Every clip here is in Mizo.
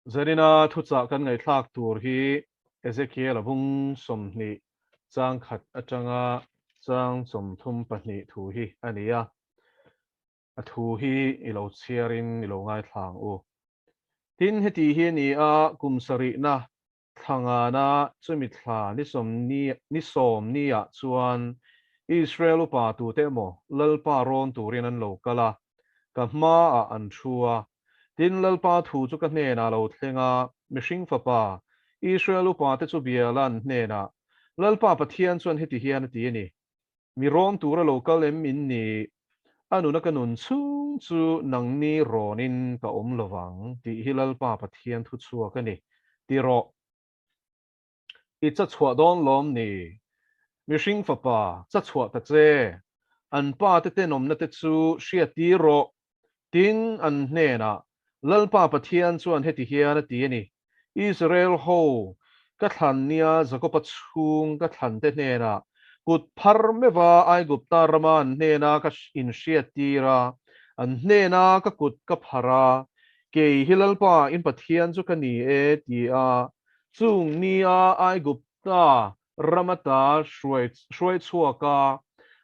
Zanina thuchah kan ngaihthlak tur hi Ezekiel-a bung 20 chang khat atanga chang 32 thu hi a ni a. A thu hi i lo chhiarin i lo ngaithla ang u. Tin, heti hi a ni a, kum sarihna Thlangana chumi thla ni ni sawm niah chuan Israel upa tute emaw Lalpa rawn turin an lo kal a, ka hmaah an thu a. Tin, Lalpa thu chu ka hnenah a lo thleng a, Mihring fapa, Israel upate chu bia la an hnenah, Lalpa Pathian chuan heti hian a ti a ni, Mi rawn tura lo kal em in ni? A nuna ka nun chhung chu nangni rawnin ka awm lovang tih hi Lalpa Pathian thu chhuak a ni. Ti rawh. I cha chhuah dawn lawm ni? Mihring fapa, cha chhuah ta che. An pa te tenawmna te chu hriat tir rawh. Tin, an hnenah, Lalpa Pathian chuan heti hian a ti a ni, Israel ho, ka thlan nia Jakoba chhung ka thlan te hnenah kut phar meuha Aigupta rama an hnena ka inhriattir a, an hnena ka kut ka phar a, kei hi Lalpa in Pathian chu ka ni e, ti a, chung nia Aigupta ram ata hruai hruai chhuak a,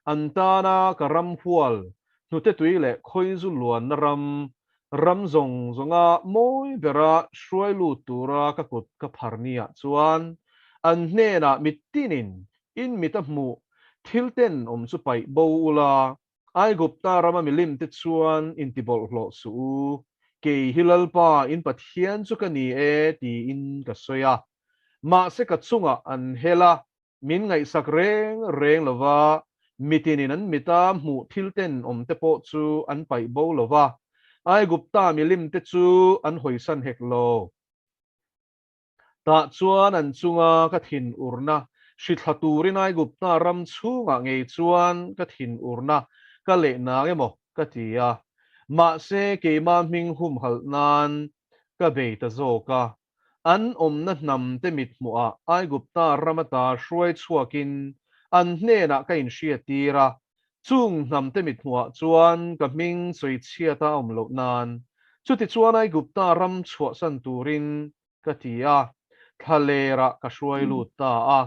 an tana ka ram hual, hnute tui leh khawizu luanna ram, ram zawng zawnga mawi bera hruai lut tura ka kut ka phar niah chuan an hnenah mitinin in mit a hmuh thil ten awm chu paih bo ula, Aigupta rama milim te chuan intibawlhhlawh suh u, kei hi Lalpa in Pathian chu ka ni e tiin ka sawi a. Mahse ka chungah an hel a, min ngaihsak reng reng lo va, mitinin an mita hmuh thil ten awm te pawh chu an paih bo lo va, Aigupta milim te chu an hawisan hek lo. Tah chuan an chunga ka thinurna hri thla turin Aigupta ram chhungah ngei chuan ka thinurna ka leh nang emaw ka ti a, mahse keimah hming humhalh nan ka bei ta zawk a. An awmna hnamte mithmuhah Aigupta ram ata hruai chhuakin an hnenah ka inhriattir a, chung hnamte mithmuhah chuan ka hming sawichhiata a awm loh nan chutichuan Aigupta ram chhuahsan turin ka ti a, thlalerah ka hruai lut ta a.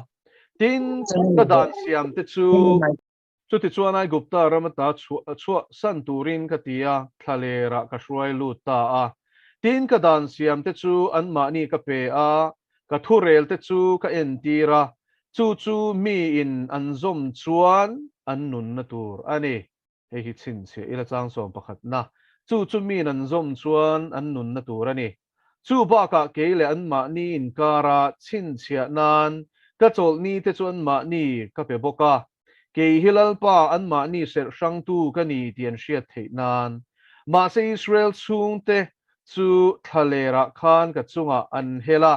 Tin, ka dan siamte chu. Chutichuan Aigupta ram ata chhuahsan turin ka ti a, thlalerah ka hruai lut ta a. Tin, ka dan siamte chu anmahni ka pe a, ka thurelte chu ka entir a, chu chu miin an zawm chuan an nunna tur a ni. Hei hi chhinchhiah ila chang sawm pakhatna, chu chu miin an zawm chuan an nunna tur a ni. Chu bakah kei leh anmahni inkara chhinchhiah nan ka chawlhni te chu anmahni ka pe bawk a, kei hi Lalpa anmahni serh hrangtu ka ni tih an hriat theih nan. Mahse Israel chhungte chu thlalerah khan ka chungah an hel a,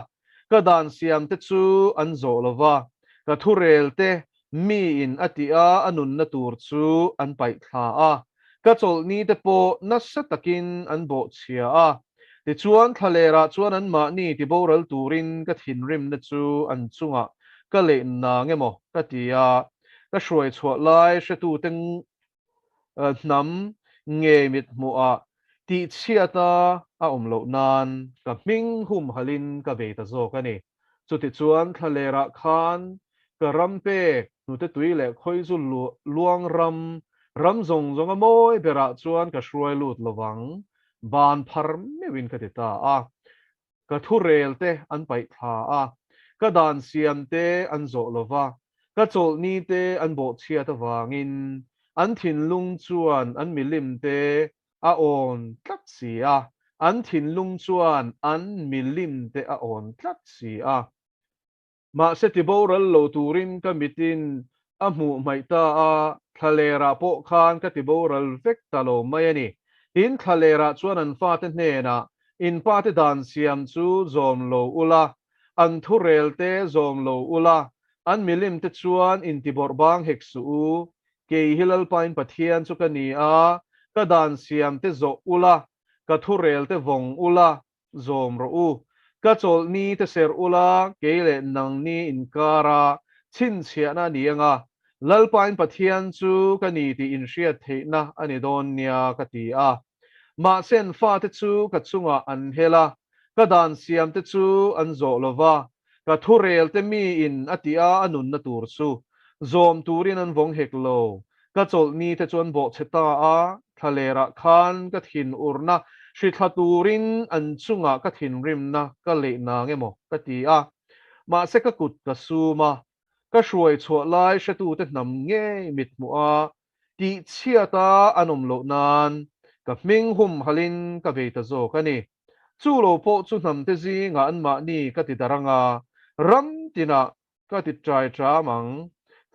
ka dan siamte chu an zawh lo va, ka thurelte Miin a tih a, a nunna tur chu an paih thla a, ka chawlhni te pawh nasa takin an bawhchhia a. Tichuan, thlalerah chuan anmahni tiboral turin ka thinrimna chu an chungah ka leh nang emaw ka ti a, ka hruai chhuah lai hretute hnam ngei mithmuhah tihchhiata a awm loh nan ka hming humhalhin ka bei ta zawk a ni. Chutichuan thlalerah khan ka ram pek hnute tui leh khawizu luang ram, ram zawng zawnga mawi berah chuan ka hruai lut lovang, ban phar meuhin ka ti ta a. Ka thurel te an paih thla a, ka dan siam te an zawh lo va, ka chawlhni te an bawhchhiat avangin an thinlung chuan an milim te a awn tlat si a, an thinlung chuan an milim te a awn tlat si a. Mahse tiboral lo turin ka mitin a hmuh hmaih ta a, thlalerah pawh khan ka tiboral vek ta lo mai a ni. Tin, thlalerah chuan an fate hnenah, In pate dan siam chu zawm lo ula, an thurelte zawm lo ula, an milimte chuan intibawrh bang hek suh u. Kei hi Lalpain Pathian chu ka ni a, ka dan siamte zawh ula, ka thurelte vawng ula, zawm rawh u. Ka chawlhni te serh ula, kei leh nangni inkara chhinchhiahna a ni ang a, Lalpain Pathian chu ka ni tih inhriat theihna a ni dawn nia ka ti a. Mahse an fate chu ka chungah an hel a, Ka dan siam te chu an zawh lo va, ka thurel te miin a tih a a nunna tur chu zawm turin an vawng hek lo. Ka chawlhni te chu an bawhchhe ta a, thlalerah khan ka thinurna hrithla turin an chungah ka thinrimna ka leih nang emaw ka ti a, mahse ka kut ka sum a, ka hruai chhuah lai hretute hnam ngei mithmuh a tihchhiata an awm loh nan ka hming humhalin ka vei ta zawk a ni. Chu lo pawh chu hnamte zingah anmahni ka ti darh anga, ram tinah ka ti ṭai ṭam ang.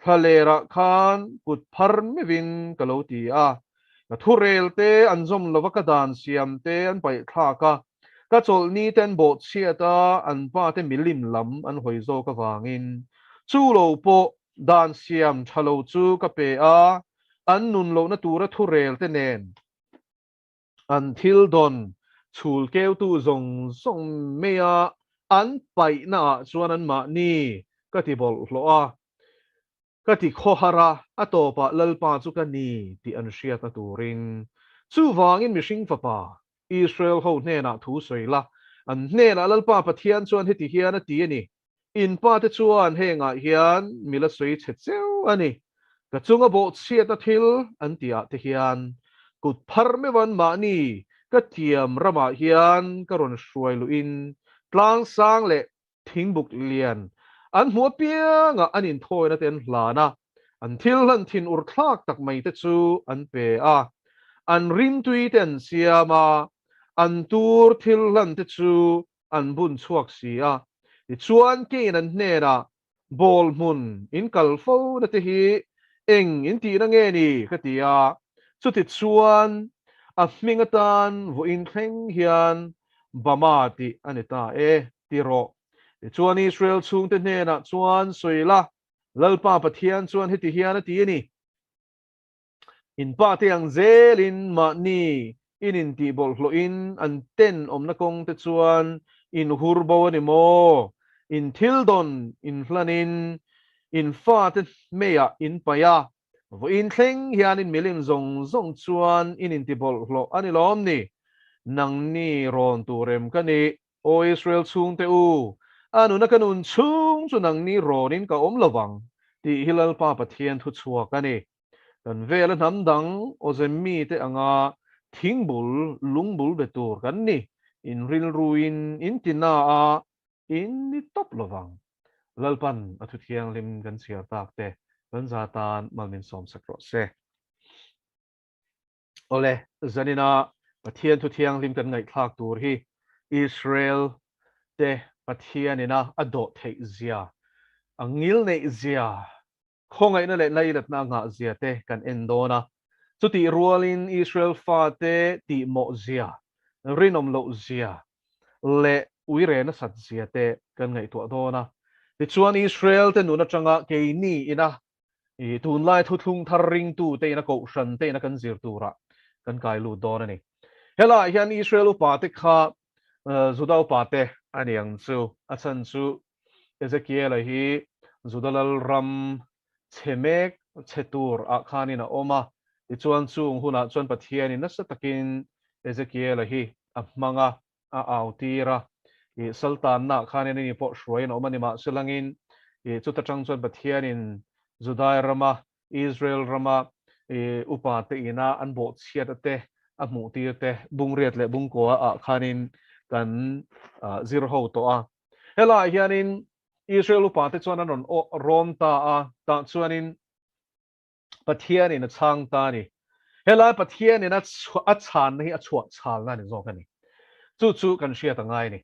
Thlalerah khan kut phar meuhin ka lo ti a, ka thurelte an zawm lova ka dan siamte an paihthlak a, ka chawlhni te an bawhchhiat a, an pate milim lam an hawi zawk avangin. Chu lo pawh Dan siam tha lo chu ka pe a, an nun lohna tura thurel te nen an thil dawn chhul keutu zawng zawng mai a, an paihna ah chuan anmahni ka ti bawlhhlawh a, ka ti khawhar a, a tawpah Lalpa chu ka ni tih an hriatna turin. Chuvangin mihring fapa, Israel ho hnenah thu sawi la, an hnenah Lalpa Pathian chuan heti hian a ti a ni, In pa te chuan hengah hian mi la sawi chhe cheu a ni. Ka chunga bawhchhiatna thil an tih ah te hian kut phar meuh an mahni ka tiam ramah hian ka rawn hruai luhin tlang sang leh thingbuk lian an hmuh apiangah an inthawina te an hlan a, an thil hlan thin ur thlak tak mai te chu an pe a, an rimtui te an siam a, an tur thil hlan te chu an bun chhuak si a. Tichuan Cain an hnenah, Ball hmun in kal fo na te hi eng in tihna nge ni? ka ti a. Chutichuan a hming atan vawiin thleng hian Bama tih a ni ta e, ti rawh. Tichuan Israel chhungte hnenah chuan sawi la, Lalpa Pathian chuan heti hian a ti a ni. In pa te ang zelin mahni in intih bawlhhlawhin an ten awmna kawng te chuan in hur bo a ni maw? In thil dawn in hlanin in fate hmeiah in paih a, vawiin thleng hian in milim zawng zawng chuan in inti bawlhhlawh a ni lawm ni? Nangni rawn tur em ka nih? Aw Israel chhungte u, a nuna ka nun chhung chu nangni rawnin ka awm lovang, tih hi Lalpa Pathian thu chhuak a ni. Kan vela hnam dang awze mite anga thingbul, lungbul be tur kan ni, in rilruin in ti na a, in ni tawp lovang. Lalpan a thu thianghlim kan chhiar tak te kan za tan mal min sawmsak rawh se. Awle, zanina Pathian thu thianghlim kan ngaihthlak tur hi Israel te Pathianina a dawh theih zia, a ngil neih zia, khawngaihna leh lailatna a ngah zia te kan en dawn a. Chutih rualin Israel fate tihmawh zia, rinawm loh zia leh uire nasat zia te kan ngaihtuah dawn a. Tichuan Israel te nun atanga keini ina I tunlai thuthlung thar ringtu te ina kohhran te ina kan zir turah kan kai lut dawn a ni. Helaiah hian Israel upa te kha Juda upa te a ni ang chu. A chhan chu Ezekiel-a hi Juda lalram chhe mek chhe tur ah khanin a awm a. Tichuan chung hunah chuan Pathianin nasa takin Ezekiel-a hi a hmang a. a au tir a, ih Saltanna khanin ani pawh hruaiin a awm a ni mahse langin ih chuta tang chuan Pathianin Judai rama Israel rama ih upa te ina an bawhchhiat a te a hmuh tir te bungriat leh bungkua ah khanin kan zir ho tawh a. Helaiah hianin Israel upa te chuan an rawn rawn ta a, tah chuanin Pathianin a chhang ta a ni. Helai Pathianin a a chhanna hi a chhuah chhalna a ni zawk a ni. Chu chu kan hriat a ngai a ni.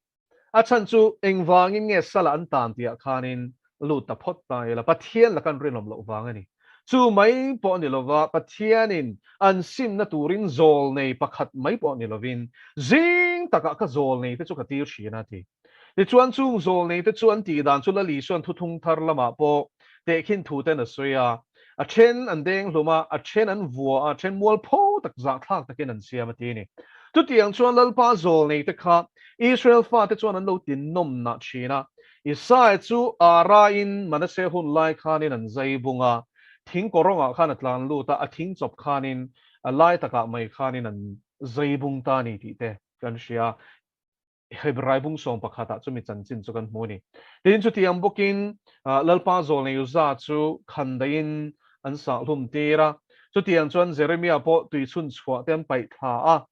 A chhan chu engvangin nge sala an tan tihah khanin lut ta phawt ta ila Pathian laka an rinawm loh vang a ni. Chu mai pawh a ni lova, Pathianin an simna turin zawl nei pakhat mai pawh ni lovin zing takah ka zawl nei te chu ka tir thin a ti. Tichuan chung zawlneite chu an tih dan chu Lal Isuan thuthung thar lamah pawh tehkhin thu ten a sawi a, a then an deng hlum a, a then an vua a, a then mualpho tak zahthlak takin an siam a ti a ni. Chutiang chuan Lalpa zawlneite kha Israel fate chuan an lo tinnawm nah thin a, Isaia chu Ara-in Manase hun lai khanin an zai bung a, thing kawrawngah khan a tlan lut a, a thing chawp khanin a lai takah mai khanin an zai bung ta a ni tih te kan hria. Hebrai bung sawm pakhatah chumi chanchin chu kan hmu a ni. Tin, chutiang bawkin Lalpa zawlnei Uza chu khandaiin an sahhlum tir a, chutiang chuan Jeremia pawh tui chhun chhuah te an paih thla a,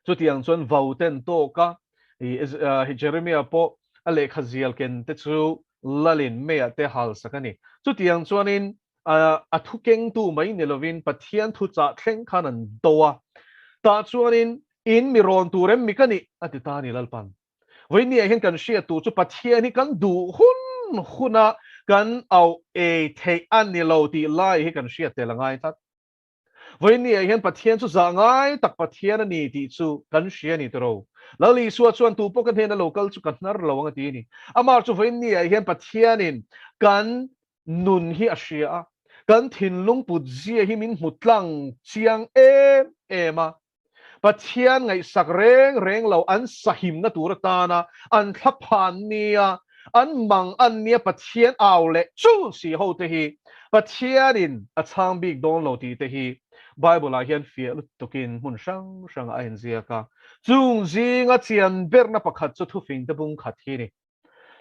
chutiang chuan vau te an tawk a, Jeremia pawh a lehkha zial ken te chu lalin meiah te halsak a ni. Chutiang chuanin a thu kengtu mai ni lovin Pathian thuchah thleng khan an do a, tah chuanin In mi rawn tur em mi ka nih? a ti ta a ni Lalpan. Vawinia hian kan hriat tur chu Pathian hi kan duh hun huna kan auh ei theih a ni lo tih lai hi kan hriat tel a ngai tlat. Vawinia hian Pathian chu zah ngai tak Pathian a ni tih chu kan hria a ni tiro. Lal Isua chuan tu pawh ka hnena lo kal chu ka hnar lo ang a ti a ni. Amah chu vawinia hian Pathianin kan nun hi a hria a, kan thinlung put zia hi min hmu tlang chiang em em a. Pathian ngaihsak reng reng lo an sahimna tur atana an thlaphan nia, an mang an nia Pathian au leh chul si ho te hi Pathianin a chhang bik dawn lo tih te hi Bible-ah hian fiah lutukin hmun hrang hrangah a inziak a. Chung zinga chian berna pakhat chu thufing te bung khat hi a ni.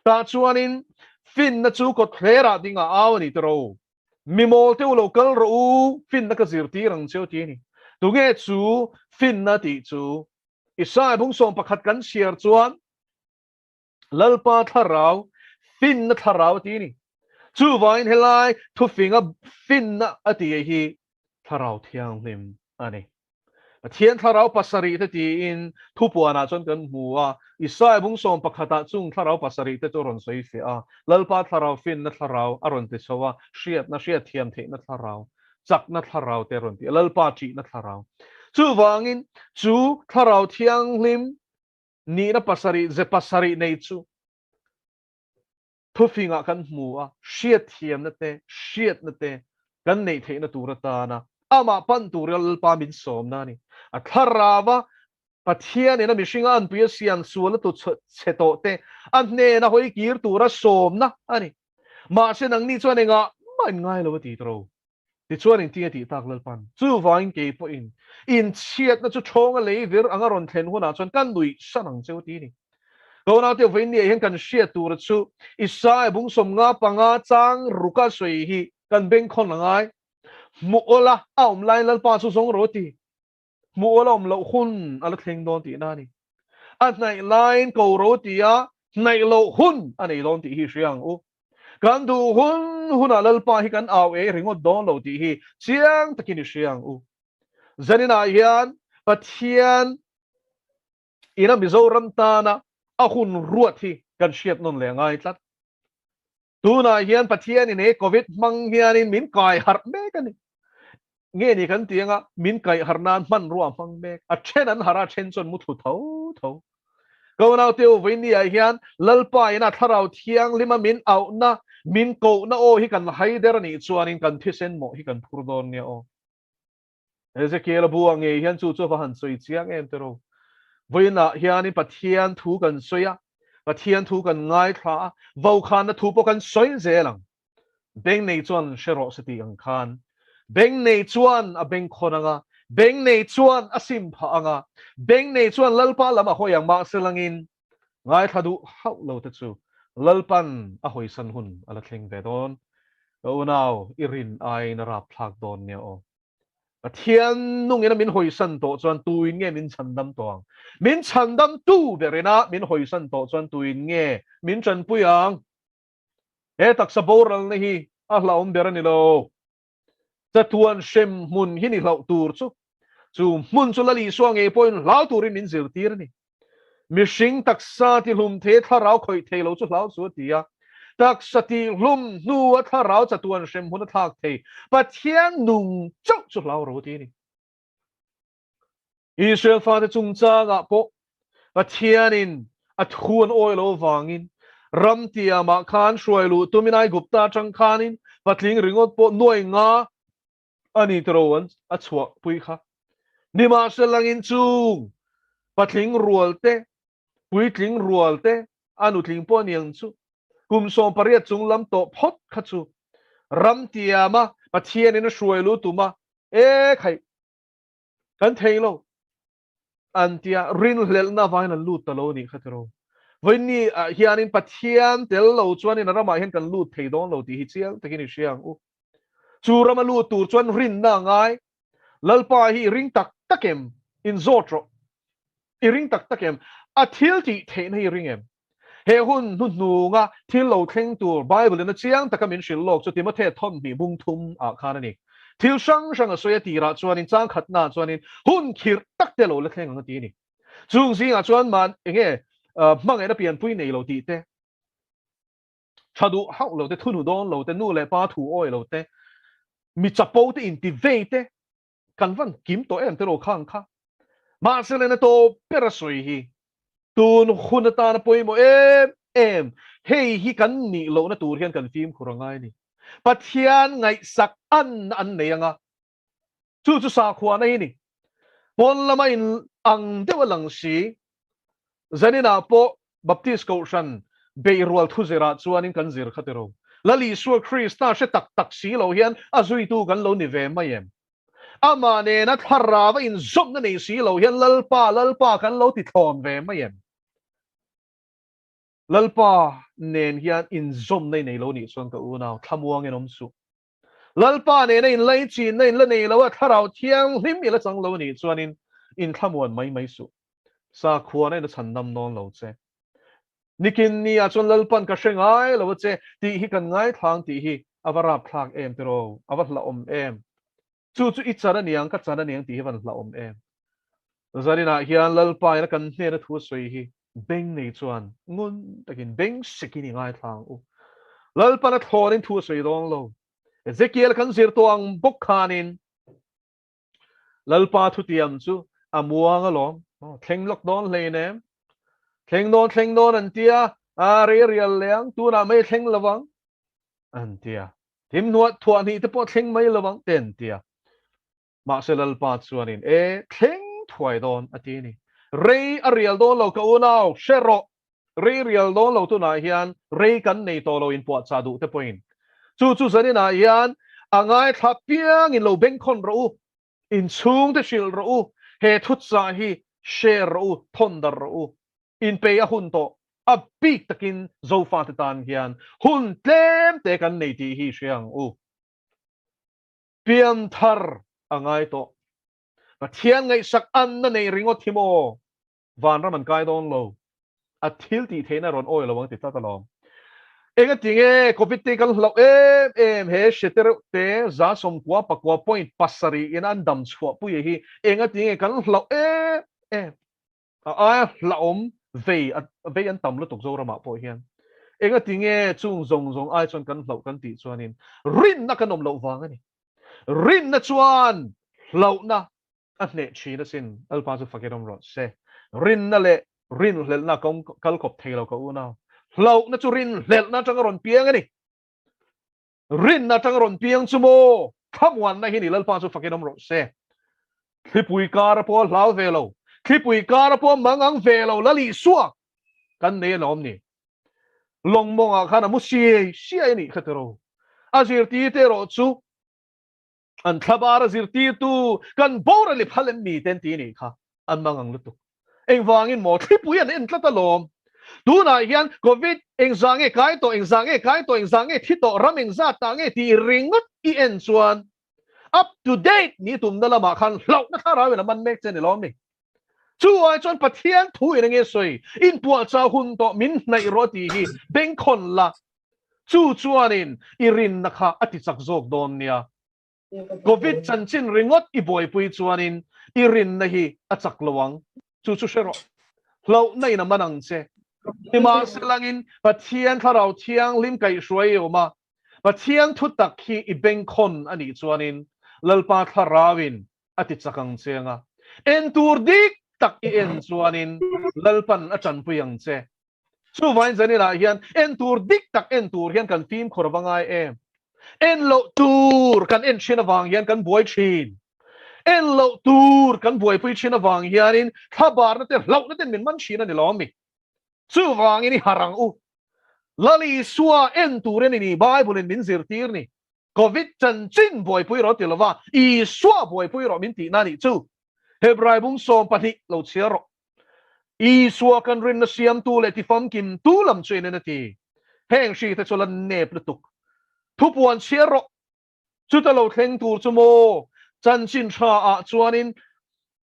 Tah chuanin finna chu kawtthlerah dingah au a ni tiro. Mi mawl te u lo kal rawh u, finna ka zirtir ang cheu ti a ni. Tunge chu finna tih chu? Isaiah bung 11 kan chhiar chuan Lalpa thlarau, finna thlarau a ti a ni. Chuvangin helai thufinga finna a tih hi thlarau thianghlim a ni. Pathian thlarau pasarih te tiin thupuanah chuan kan hmu a, Isaiah bung 11ah chung thlarau pasarih te chu a rawn sawi fiah a, Lalpa thlarau finna thlarau a rawn ti chho a, hriatna hriatthiam theihna thlarau, chakna thlarau te a rawn ti a, Lalpa ṭihna thlarau. Chuvangin chu thlarau thianghlim nihna pasarih ze pasarih nei chu Thufingah kan hmu a, hriatthiamna te, hriatna te kan neih theihna tur atana amah pan tura Lalpa min sawmna a ni. A thlarava Pathianin a mihringa anpui a siam sualna tu chhe tawh te a hnena hawi kir tura sawmna a ni. Mahse nangni chuan engah mah in ngai lo a ti tawh. Tichuan engtin a tih tak Lalpan? Chuvangin kei pawhin inchhiatna chu ṭhawnga lei vir anga rawn thlen hunah chuan ka nuih san ang che u ti a ni. Ka unaute vawiin hian kan hriat tura chu Isaiah bung 55 chang ruka sawi hi kan bengkhawn a ngai. Hmuh awla a awm laiin Lalpa chu zawng rawh a ti. Hmuh awla awm loh hun a la thleng dawn tihna a ni. A hnaih laiin ko ro ti a, hnaih loh hun a nei dawn tih hi hria ang u. Kan duh hun hunah Lalpa hi kan au ei ringawt dawn lo tih hi chiang takin i hria ang u. Zaninah hian Pathian ina Mizoram tana a hun ruat hi kan hriat nawn leh a ngai tlat. Tunah hian Pathianin he Covid hmang hianin min kai harh mek a ni. Nge ni kan ti anga min kaih harh nan hmanrua a hmang mek. A then an harh a, a then chuan mutthlu tho tho. Ka unaute u, vawinia hian Lalpa ina Thlarau Thianghlima min auhna, min kohna aw hi kan haider a nih chuanin kan thisen mawh hi kan phur dawn nia aw. Ezekiel-a buah ngei hian chu chu a va han sawi chiang em te ro. Vawiinah hianin Pathian thu kan sawi a, Pathian thu kan ngaithla a, vaukhana thu pawh kan sawi zel ang. Beng nei chuan hre rawh se tih ang khan, beng nei chuan a bengkhawn ang a, beng nei chuan a sim phah ang a, beng nei chuan Lalpa lam a hawi ang mahse langin ngaithla duh hauh lo te chu Lalpan a hawisan hun a la thleng ve dawn. Ka unau, i rin aiin a rapthlak dawn nia aw. Pathian nungin a min hawisan tawh chuan tuin nge min chhandam tawh ang? Min chhandam tu berin a min hawisan tawh chuan tuin nge min tanpui ang? He taksa boralna hi a hlauhawm ber a ni lo. Chatuan hrem hmun hi ni hlauh tur chu, chu hmun chu Lal Isua ngei pawhin hlau turin min zirtir a ni. Mihring taksa tihlum thei thlarau khawih thei lo chu hlau chu a ti a. Taksa tihlum hnua thlarau chatuan hrem hmun a thlak thei Pathian nung chauh chu hlau ro a ti a ni. Israel fate chungchangah pawh Pathianin a thu an awi lo avangin ram tiamah khan hruai luh tumin Aigupta atang khanin patling ringawt pawh nuai nga a ni tiro an a chhuahpui kha. Nimahselangin chung patling rual te, puitling rual te, a nutling pawh a ni ang chu, kum 18 chung lam tawh phawt kha chu ram tiama Pathianin a hruai luh tuma e khaih kan thei lo. An tia, rinhlelhna avangin an lut ta lo a nih kha tiraw. Vawiinni ah hianin Pathian tel lo chuanin a ramah hian kan lut thei dawn lo tih hi chiang takin i hria ang u. Chu rama lut tur chuan rinna a ngai. Lalpa hi i ring tak tak em? Inzawt rawh. I ring tak tak em? A thil tih theihna hi i ring em? He hun hnuhnunga thil lo thleng tur Bible in a chiang taka min hrilh lawk chu Timothea thawmhnih bung thum ah khan a ni. Thil hrang hrang a sawi a tirah chuanin chang khatnaah chuanin hun khirh tak te lo la thleng ang a ti a ni. Chung zingah chuan mah enge hmangaihna pianpui nei lo tih te, tha duh hauh lo te, thunu dawn lo te, nu leh pa thu awi lo te, mi chapo te inti vei te, kan van kim tawh em tiraw khang kha. Mahse lena tawp ber a sawi hi tun hun atana pawimawh em em, hei hi kan nih lohna tur hian kan fimkhur a ngai a ni. Pathian ngaihsak anna an nei anga, chu chu sakhuana hi a ni. Pawn lama in ang deuh a lang si, Zaninah pawh Baptist Kohhran beihrual thuzirah chuanin kan zir kha tiro. Lal Isua Krista hre tak tak si lo hian a zuitu kan lo ni ve mai em? Amah nena thlarau a inzawmna nei si lo hian Lalpa, Lalpa kan lo ti thlawn ve mai em? Lalpa nen hian inzawmna i nei lo nih chuan ka unau thlamuangin awm suh. Lalpa nena inlaichinna in la nei lo a, Thlarau Thianghlim i la chang lo a nih chuanin inthlamuan mai mai suh. Sakhuana in a chhan dam nawn lo che. Nikin ni ah chuan Lalpan ka hre ngai lo a che tih hi kan ngaithlang tih hi a va rapthlak em tiraw, a va hlauhawm em. Chu chu i chan a niang, ka chan a niang tih hi van hlauhawm em. Zaninah hian Lalpa in a kan hnena thu a sawi hi beng nei chuan ngun takin beng sekin i ngaithla ang u. Lalpan a thlawnin thu a sawi dawn lo. Ezekiel kan zir tawh ang bawk khanin Lalpa thutiam chu a muang alawm. Thleng lawk dawn hlein em? Thleng dawn thleng dawn an tia, a rei rial leh ang, tunah mai thleng lovang an tia. Thim hnuah thuah hnih te pawh thleng mai lovang te an tia. Mahse Lalpa chuanin, E, thleng thuai dawn a ti a ni. Rei a rial dawn lo ka unau, hre rawh. Rei rial dawn lo tunah hian rei kan nei tawh lo inpuahchah duh te pawhin. Chu chu zaninah hian a ngaithla piangin lo bengkhawn rawh u, inchhungte hrilh rawh u, he thuchah hi share rawh u, thawn darh rawh u. Inpei a hun tawh, a bik takin Zofate tan hian hun tlem te kan nei tih hi hria ang u. Pianthar a ngai tawh. Pathian ngaihsak anna nei ringawt hi maw? Vanram an kai dawn lo. A thil tih theihna rawn awi lo ang ti tlat alawm. Engati nge Covid te kan hlauh em em he hre te reuh te 19 pakua point pasarih in an dam chhuah pui hi engati nge kan hlauh em em? A aia hlauhawm vei vei an tam lutuk Zoramah pawh hian. Engati nge chung zawng zawng ai chuan kan hlauh kan tih chuanin rinna kan awm loh vang a ni. Rinna chuan hlauhna a hneh thin asin, Lalpa chu fakin awm rawh se. Rinna leh rinhlelhna kal kawp thei lo ka unau. Hlauhna chu rinhlelhna atanga rawn piang a ni. Rinna atanga rawn piang chu maw thlamuanna hi ni, Lalpa chu fakin awm rawh se. Thlipui kara pawh a hlau ve lo, thlipui kara pawh a mangang ve lo, Lal Isua kan nei alawm ni. Lawng mawngah khan a mu siai siai a nih kha tiraw. A zirtirte erawh chu An thlabar a zirtirtu kan boral i phal em mi te an ti nih kha an mang ang lutuk. Engvangin maw thlipui an en tlat alawm. Tunah hian Covid engzah nge kai tawh, engzah nge kai tawh, engzah nge thi tawh, ram engzat tah nge tih ringawt i en chuan up to date ni tumna lamah khan hlauhna thlarau in a man mek che ni lawm ni. Chu ai chuan Pathian thu in enge sawi, inpuahchah hun tawh min hnaih rawh tih hi bengkhawn la Chu chuanin i rinna kha a ti chak zawk dawn nia. Covid chanchin ringawt i buaipui chuanin i rinna hi a chak lo ang. Chu chu hre rawh. Hlauhna in a man ang che. Nimahselangin Pathian Thlarau Thianghlim kaihhruai i awm a, Pathian thutak hi i bengkhawn a nih chuanin Lalpa Thlarauin a ti chak ang che anga. En tur dik tak i en chuanin Lalpan a tanpui ang che. Chuvain zaninah hian en tur dik tak en tur hian kan fimkhur ava ngai em? En loh tur kan en thin avang hian kan buai thin. En loh tur kan buaipui thin avang hianin thlabarna te hlauhna ten min man thin a ni lawm mi? Chuvangin i harh ang u. Lal Isua en tur en i ni Bible in min zirtir ni. Covid chanchin buaipui rawh ti lova Isua buaipui rawh min tihna nih chu. Hebrai bung 12 lo chhiar rawh. Isua kan rinna siamtu leh tifamkimtu lam chu inen a ti. Heng hri te chu la nep lutuk. Thupuan chhiar rawh. Chuta lo thleng tur chu maw? Chanchin tha ah chuanin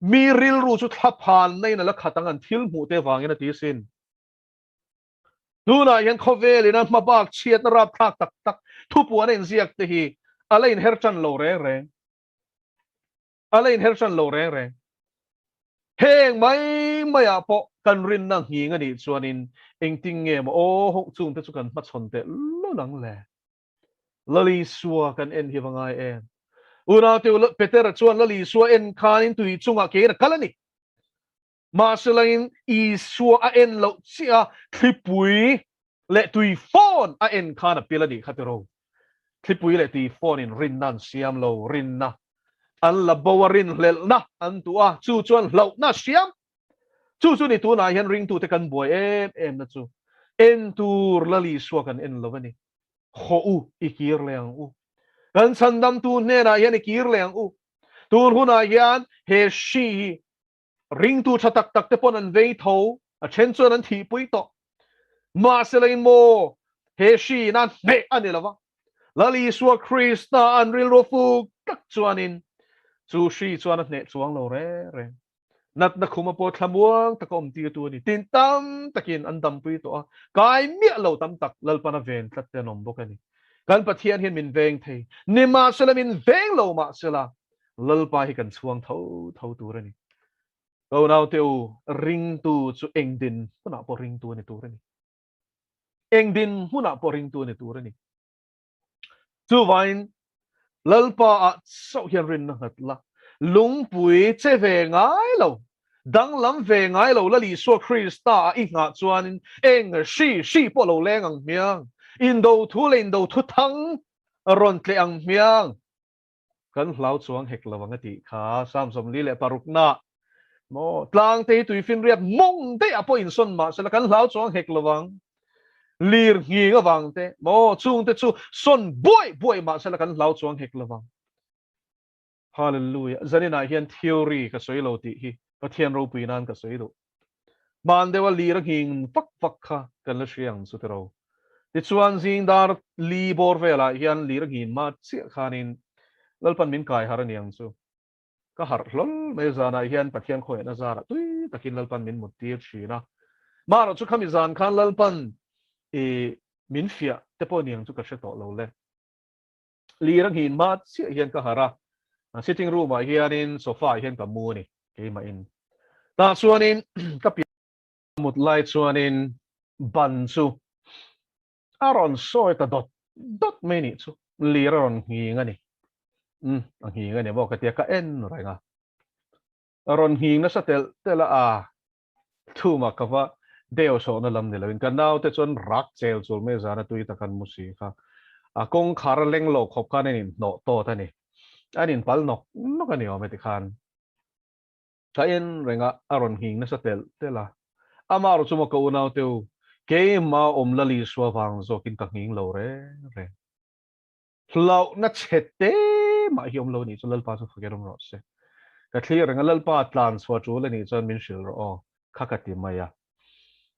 mi rilru chu thlaphanna in a la khat ang an thil hmuh te vangin a ti sin. Tunah hian khawvel ina hmabak chhiatna rapthlak tak tak thupuan a inziak te hi a la inher tan lo reng reng. A la inher tan lo reng reng. Heng mai maiah pawh kan rinna nghing a nih chuanin engtin nge maw aw ho chungte chu kan hmachhawn teh lul ang le. Lalisua kan en hi va ngai em. Unaute Petera chuan Lalisua en khanin tui chungah kein a kal a ni. Mahselain Isua a en loh chiah a, thlipui leh tui fawn a en khan a pil a nih kha tiraw. Thlipui leh tui fawnin rinna an siam lo, rinna an la bo a, rinhlelhna an duh a, chu chuan hlauhna a siam. Chu chu ni tunah hian ringtute kan buai em em na chu en tur Lal Isua kan en lo a ni. Haw u, i kir leh ang u. Kan chhandamtu hnenah hian i kir leh ang u. Tun hunah hian he hri hi Ringtu tha tak tak te pawn an vei tho, a then chuan an thihpui tawh. Mahsela in maw he hri in a hneh a ni lova, Lal Isua Krista an rilru fuk tak chuanin chu hri chuan a hneh chuang lo reng reng. Natna khuma pawh thlamuang taka awm tirtu a ni. Tin tam takin an dampui tawh a, kai miah lo tam tak Lalpana ven tlat te an awm bawk a ni. Kan Pathian hian min veng thei. Nimahsela min veng lo mahsela Lalpa hi kan chhuang tho tho tur a ni. Ka unaute u, ringtu chu eng din hmunah pawh ringtu a ni tur a ni. Eng din hmunah pawh ringtu a ni tur a ni. Chuvangin Lalpa ah chauh hian rinna nghat la, lungpui che ve ngai lo, danglam ve ngai lo Lal Isua Krista ah i nghah chuanin eng hri hri pawh lo leng ang hmiang, indo thu leh indo thu thang rawn tleh ang hmiang. Kan hlau chuang hek lo ang a tih kha Psalm 46 na maw tlangte hi tuifinriat mawng daih ah pawh insawn mah sela kan hlau chuang hek lo ang lir nghing avang te maw chungte chu sawn buai buai mah sela kan hlau chuang hek lo ang Hallelujah zaninah hian theory ka sawi lo tih hi Pathian ropui nan ka sawi duh Hman deuha lir a nghing vak vak kha kan la hria ang chu tiraw. Tichuan zing dar li bawr velah hian lir a nghin mah chiah khanin Lalpan min kai harh a ni ang chu. Ka harh hlawl mai zanah hian Pathian khawiahna zarah tui takin Lalpan min mut tir thin a. Marawh chu khami zan khan Lalpan i min fiah te pawh a ni ang chu ka hre tawh lo le. Lir a nghin hma chiah hian ka harh a, sitting room ah hianin sofa ah hian ka mu a ni keimahin. Tah chuanin ka pian mut lai chuanin ban chu a rawn sawi ta dawt dawt mai nih chu, lir a rawn nghing a ni. Umm a nghing a ni maw ka tia ka en reng a, a rawn nghing nasa telh telh a, aa Thuma ka va deu sawhna lam ni loin ka naute chuan rak chel chul mai zana tui tak an mu si kha. A kawngkhar a leng lo khawp khan an inhnawh tawt a ni. An inpal nawk nawk a ni awm e tikhan. Ka en reng a, a rawn nghing nasa telh telh a. Amah erawh chu maw ka unaute u, keimah awm Lal Isua vang zawkin ka nghing lo reng reng. Hlauhna chhe te mah hi awm lo anih chuan Lalpa chu fak erawm rawh se. Ka thlir reng a, Lalpa tlan chhuah tul anih chuan min hrilh rawh aw, kha ka ti mai a.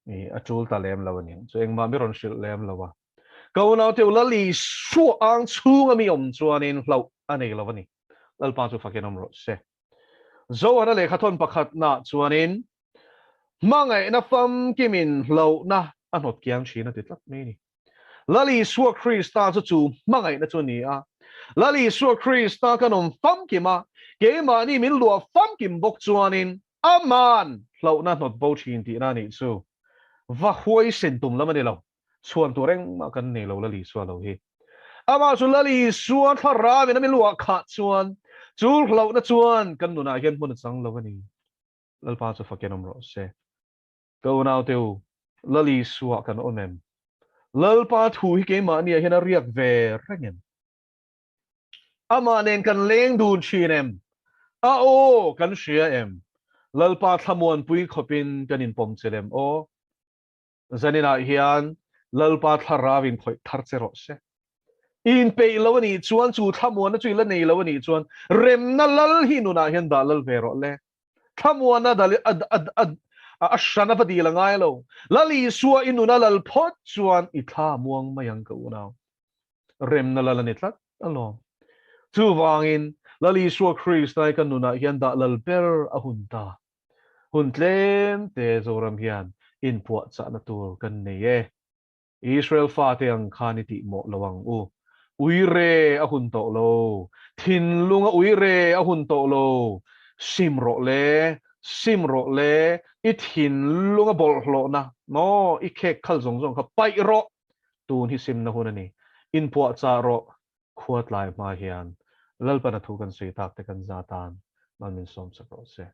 I a tul ta lem lo aniang chu engmah mi rawn hrilh lem lo a. Ka unaute u Lal Isua ang chhunga mi awm chuanin hlauh a nei lo a ni. Lalpa chu fak erawm rawh se. Zohana lehkhathawn pakhatnaah chuanin hmangaihna famkimin hlauhna a hnawt kiang thin a ti tlat mai a ni. Lal Isua Krista chu chu hmangaihna chu a ni a. Lal Isua Krista kan awm famkim a, keimahni min luah famkim bawk chuanin Aman hlauhna hnawt bo thin tihna a nih chu. Va huaisen tum lam a ni lo. Chhuan tur engmah kan nei lo Lal Isua lo hi. Amah chu Lal Isua thlarauin a mi luah khah chuan chu hlauhna chuan kan nunah hian hmun a chang lo a ni. Lalpa chu fakin awm rawh se. Ka unaute u, Lal Isua kan awm em? Lalpa thu hi keimahniah hian a riak ve reng em? Amah nen kan leng dun thin em? A aw kan hria em? Lalpa thlamuanpui khawpin kan inpawm che lem aw? Zaninah hian Lalpa thlarau in khawih thar che rawh se. I inpeih lo a nih chuan, chu thlamuanna chu i la nei lo a nih chuan, remna lal hi nunah hian dah lal ve rawh le. Thlamuanna a hran a va dil a ngai lo. Lal Isua i nun a lal phawt chuan i thla muang mai ang ka unau. Remna lal a ni tlat alawm. Chuvangin Lal Isua Krista hi kan nunah hian dah lal ber a hun ta. Hun tlem te Zoram hian inpuahchahna tur kan nei e. Israel fate ang khan i tih mawh lo ang u. Uire a hun tawh lo. Thinlunga uire a hun tawh lo. Sim rawh le, sim rawh le, i thinlunga bawlhhlawhna maw i khek khal zawng zawng kha paih rawh. Tun hi simna hun a ni. Inpuahchah rawh. Khua tlai hma hian Lalpana thu kan sawi tak te kan za tan mal min sawm sak rawh se.